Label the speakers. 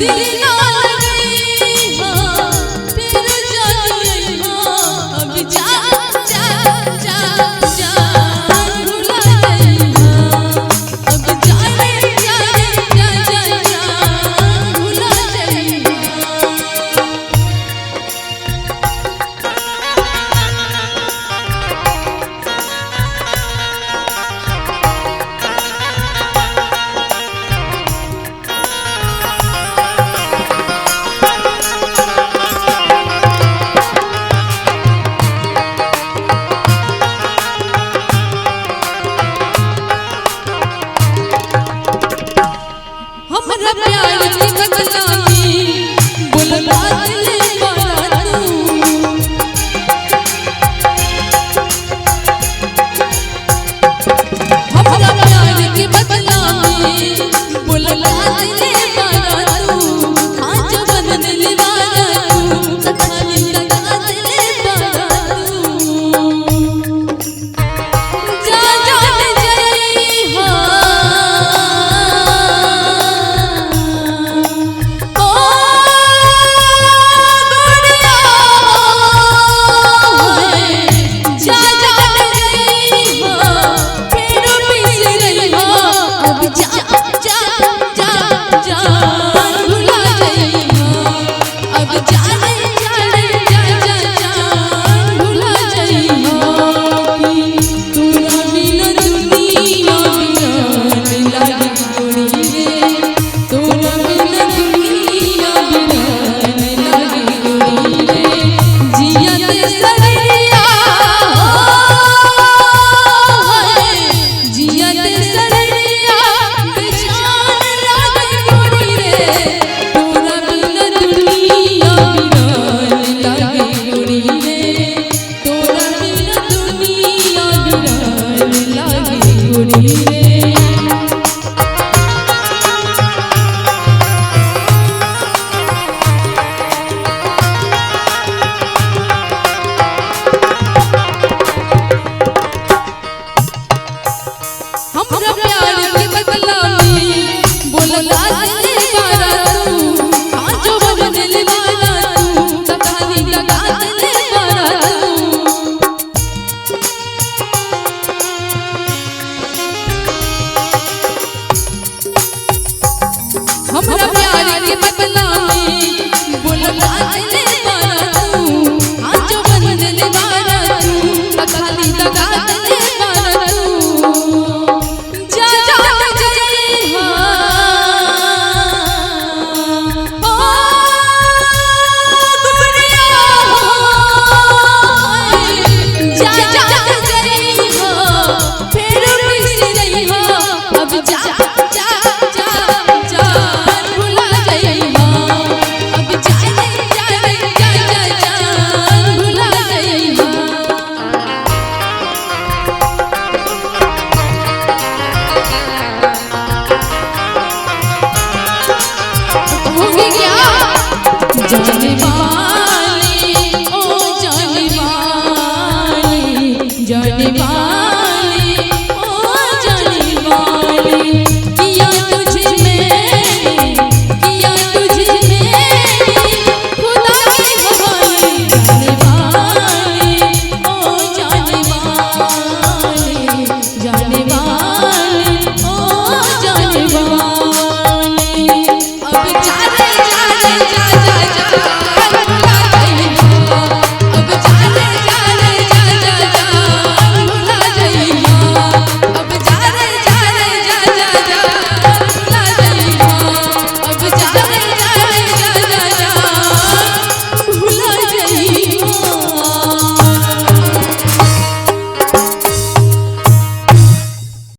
Speaker 1: दिल ना लगई हो फिर जानी हो अब जा जा जा जा भुला गई हो अब जा रे जा रे जा जा जा भुला गई हो। हमरा प्यार की बदनामी बोलला दिल बड़ा तू हमरा प्यार की बदनामी बोलला दिल बड़ा तू आज बदल वाला तू सखाली लगा दिल बड़ा तू जा जा जई हो ओ गुड़िया जा जा जई हो फिर बिसरई हो अब जा जा जा जा भुला जई हो अब जा रे जा रे जा जा जा भुला जई हो तोरा बिना दुनिया बिना लागे गोरी रे तोरा बिना दुनिया बिना लागे गोरी रे जिया ते सरिया हो जिया ते सरिया बेजान लागे गोरी रे तोरा बिना दुनिया बिना लागे गोरी रे तोरा बिना दुनिया बिना लागे गोरी रे। हमरा प्यार के बदनामी बोलला दिल बारा तू आजो बदल वाला तू तकाली लगा दिल बारा तू हमरा प्यार के बदनामी बोलला दिल बारा तू आजो बदल वाला तू तकाली लगा दिल बारा तू जा जा जई हो ओ गुड़िया जा जा जई हो फिर बिसरई हो अब जा जा